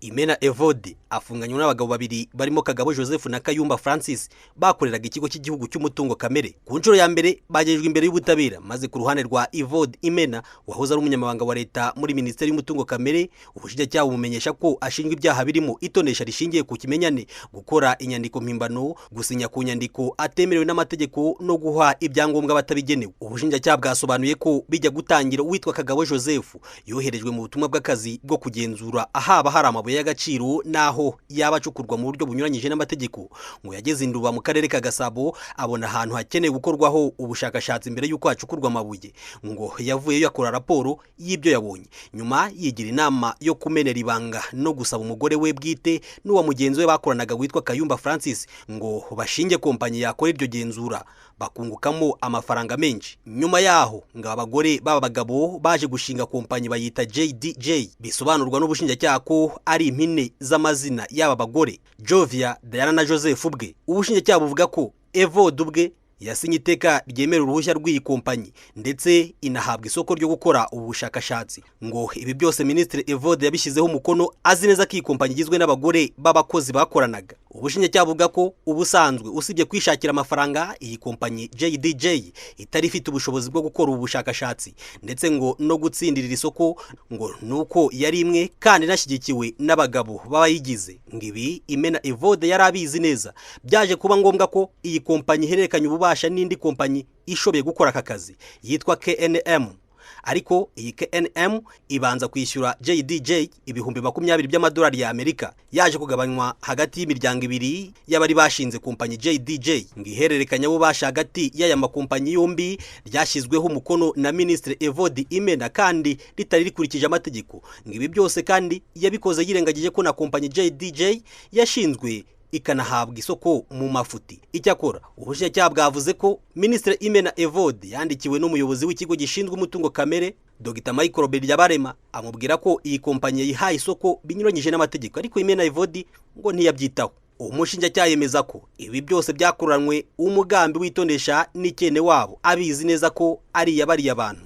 Imena Evode afunganywe n'abagabo babiri barimo Kagabo Joseph na Kayumba Francis bakoreraga Ikigo cy'Igihugu cy'Umutungo Kamere. Ku nshuro ya mbere bagejejwe imbere y'ubutabera, maze ku ruhande rwa Evode Imena wahoze ari umunyamabanga wa leta muri Minisiteri y'Umutungo Kamere, ubushinjacyaha bumumenyesha ko ashinjwa ibyaha birimo itonesha rishingiye ku kimenyane, gukora inyandiko mpimbano, gusinya ku nyandiko atemerewe n'amategeko no guha ibyangombwa batabigenewe. Ubushinjacyaha bwasobanuye ko bijya gutangira uwitwa Kagabo Joseph yoherejwe mu butumwa bw'akazi bwo kugenzura ahaba hari amabuye y'agaciro n'aho yaba acukurwa mu buryo bunyuranyije n'amategeko. Ngo yageze Induba mu karere ka Gasabo, abona ahantu hakeneye gukorwaho ubushakashatsi mbere y'uko hacukurwa amabuye. Ngo yavuyeyo akora raporo y'ibyo yabonye, nyuma yigira inama yo kumenera ibanga no gusaba umugore we bwite n'uwa mugenzi we bakoranaga witwa Kayumba Francis ngo bashinge kompanyi yakora iryo genzura bakungukamo amafaranga menshi. Nyuma yaho ngo abagore b'aba bagabo baje gushinga kompanyi bayita JDJ, bisobanurwa n'ubushinjacyaha ko ari impine z'amazina y'aba bagore Jovia, Diana na Joseph ubwe. Ubushinjacyaha buvuga ko Evode ubwe yasinye iteka ryemera uruhushya rw'iyi kompanyi, ndetse inahabwa isoko ryo gukora ubu bushakashatsi. Ngo ibi byose Minisitiri Evode yabishyizeho umukono azi neza ko iyi kompanyi igizwe n'abagore b'abakozi bakoranaga. Ubushinjacyaha buvuga ko ubusanzwe usibye kwishakira amafaranga, iyi kompanyi JDJ itari ifite ubushobozi bwo gukora ubu bushakashatsi, ndetse ngo no gutsindirira isoko ngo nuko yari imwe kandi inashyigikiwe n'abagabo b'abayigize. Ngo ibi Imena Evode yari abizi neza. Byaje kuba ngombwa ko iyi kompanyi ihererekanya ububasha n'indi kompanyi ishoboye gukora aka kazi yitwa KNM, ariko iyi KNM ibanza kwishyura JDJ 20,000 by'amadolari y'Amerika, yaje kugabanywa hagati y'imiryango ibiri y'abari bashinze kompanyi JDJ. Ngo ihererekanyabubasha hagati y'aya makompanyi yombi ryashyizweho umukono na Minisitiri Evode Imena kandi ritari rikurikije amategeko. Ngo ibi byose kandi yabikoze yirengagije ko na kompanyi JDJ yashinzwe ikanahabwa isoko mu mafuti. Icyakora ubushinjacyaha bwavuze ko Minisitiri Imena Evode yandikiwe n'umuyobozi w'ikigo gishinzwe umutungo kamere, Dr Michael Biryabarema, amubwira ko iyi kompanyi yayihaye isoko binyuranyije n'amategeko, ariko Imena Evode ngo ntiyabyitaho. Umushinjacyaha yemeza ko ibi byose byakoranywe umugambi witonesha n'ikene wabo abizi neza ko ari iyabariye abantu.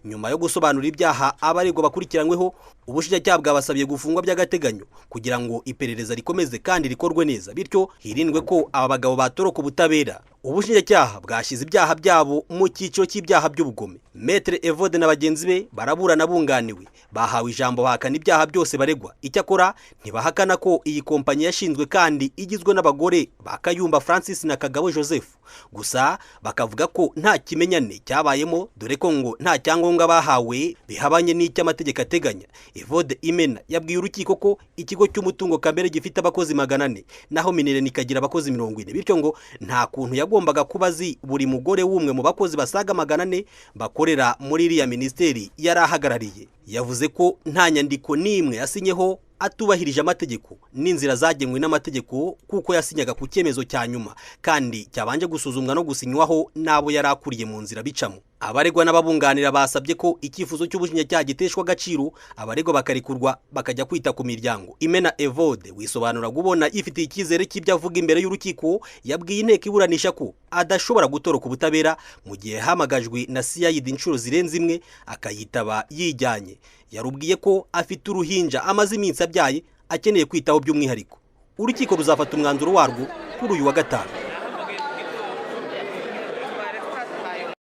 Nyuma yo gusobanura ibyaha abaregwa bakurikiranyweho, ubushinjacyaha bwabasabiye gufungwa by'agateganyo kugira ngo iperereza rikomeze kandi rikorwe neza, bityo hirindwe ko aba bagabo batoroka ubutabera. Ubushinjacyaha bwashyize ibyaha byabo mu cyiciro cy'ibyaha by'ubugome. Maître Evode na bagenzi be baraburana bunganiwe, bahawe ijambo bahakana ibyaha byose baregwa. Icyakora ntibahakana ko iyi kompanyi yashinzwe kandi igizwe n'abagore ba Kayumba Francis na Kagabo Joseph, gusa bakavuga ko nta kimenyane cyabayemo, dore ko ngo nta cyangombwa bahawe bihabanye n'icy'amategeko ateganya. Evode Imena yabwiye urukiko ko ikigo cy'umutungo kamere gifite abakozi 400, naho Minirena ikagira abakozi 40, bityo ngo nta kuntu yagombaga kuba azi buri mugore w'umwe mu bakozi basaga 400 bakorera muri iriya minisiteri yari ahagarariye. Yavuze ko nta nyandiko n'imwe yasinyeho atubahirije amategeko n'inzira zagenwe n'amategeko, kuko yasinyaga ku cyemezo cya nyuma kandi cyabanje gusuzumwa no gusinywaho n'abo yari akuriye mu nzira bicamo. Abaregwa n'ababunganira basabye ko icyifuzo cy'ubushinjacyaha giteshwa agaciro, abaregwa bakarekurwa bakajya kwita ku miryango. Imena Evode wisobanura ubona yifitiye icyizere cy'ibyo avuga imbere y'urukiko, yabwiye inteko iburanisha ko adashobora gutoroka ubutabera mu gihe yahamagajwe na CID inshuro zirenze imwe akayitaba yijyanye. Yarubwiye ko afite uruhinja amaze iminsi abyaye akeneye kwitaho by'umwihariko. Urukiko ruzafata umwanzuro warwo kuri uyu wa gatanu.